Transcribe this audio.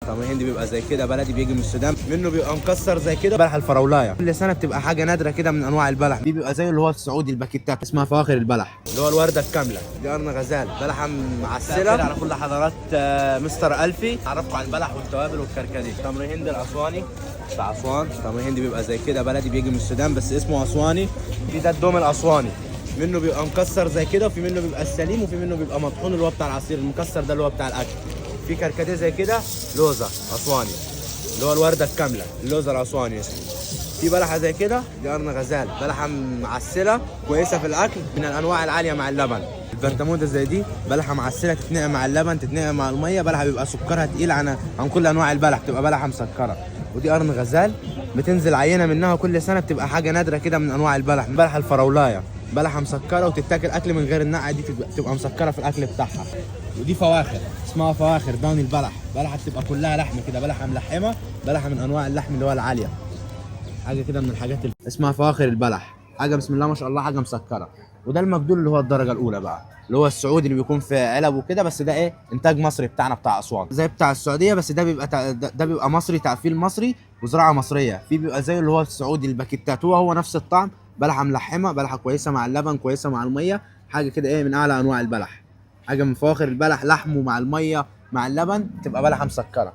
تمر هندي بيبقى زي كده بلدي، بيجي من السودان، منه بيبقى مكسر زي كده. بلح الفراولايه كل سنة بتبقى حاجة نادرة كده من انواع البلح. دي بيبقى زي اللي هو السعودي الباكيتات، اسمها فواخر البلح، اللي هو الورده الكاملة. دي قرن غزال، بلحه معسله. على كل حضارات مستر الفي عرفكم عن البلح والتوابل والكركديه. تمر هندي الاسواني بتاع اسوان. تمر هندي بيبقى زي كده بلدي، بيجي من السودان بس اسمه اسواني. في ده الدوم الاسواني، منه بيبقى مكسر زي كده، وفي منه بيبقى السليم، وفي منه بيبقى مطحون اللي هو بتاع العصير. المكسر ده اللي هو بتاع الاكل. في كركديه زي كده، لوزه اسواني اللي هو الورده الكاملة، اللوزه الاسواني اسمه. في بلحه زي كده، دي قرن غزال، بلحه معسله كويسة في الاكل، من الانواع العالية مع اللبن. البرتموده زي دي بلحه معسله، تتنقع مع اللبن، تتنقع مع المية. بلحه بيبقى سكرها تقيل عن كل انواع البلح، بتبقى بلحه مسكره. ودي قرن غزال، بتنزل عينه منها كل سنة، بتبقى حاجة نادرة كده من انواع البلح. بلحه الفراولايه، بلحه مسكره وتتاكل اكل من غير النقعه دي، تبقى مسكره في الاكل بتاعها. ودي فواخر، اسمها فواخر داني البلح، بلحه بتبقى كلها لحم كده، بلحه ملحمة، بلحه من انواع اللحم اللي هو العالية، حاجة كده من الحاجات اللي اسمها فواخر البلح، حاجة بسم الله ما شاء الله، حاجة مسكره. وده المجدول اللي هو الدرجة الاولى بقى، اللي هو السعودي اللي بيكون في علب وكده، بس ده ايه، انتاج مصري بتاعنا بتاع اسوان، زي بتاع السعودية، بس ده بيبقى ده بيبقى مصري، تقفيل مصري وزراعه مصرية. في بيبقى زي اللي هو السعودي الباكيتات، هو هو نفس الطعم، بلحه ملحمة، بلحه كويسة مع اللبن، كويسة مع المية، حاجة كده ايه من اعلى انواع البلح، حاجة من فواخر البلح، لحمه مع المية مع اللبن، تبقى بلحه مسكره.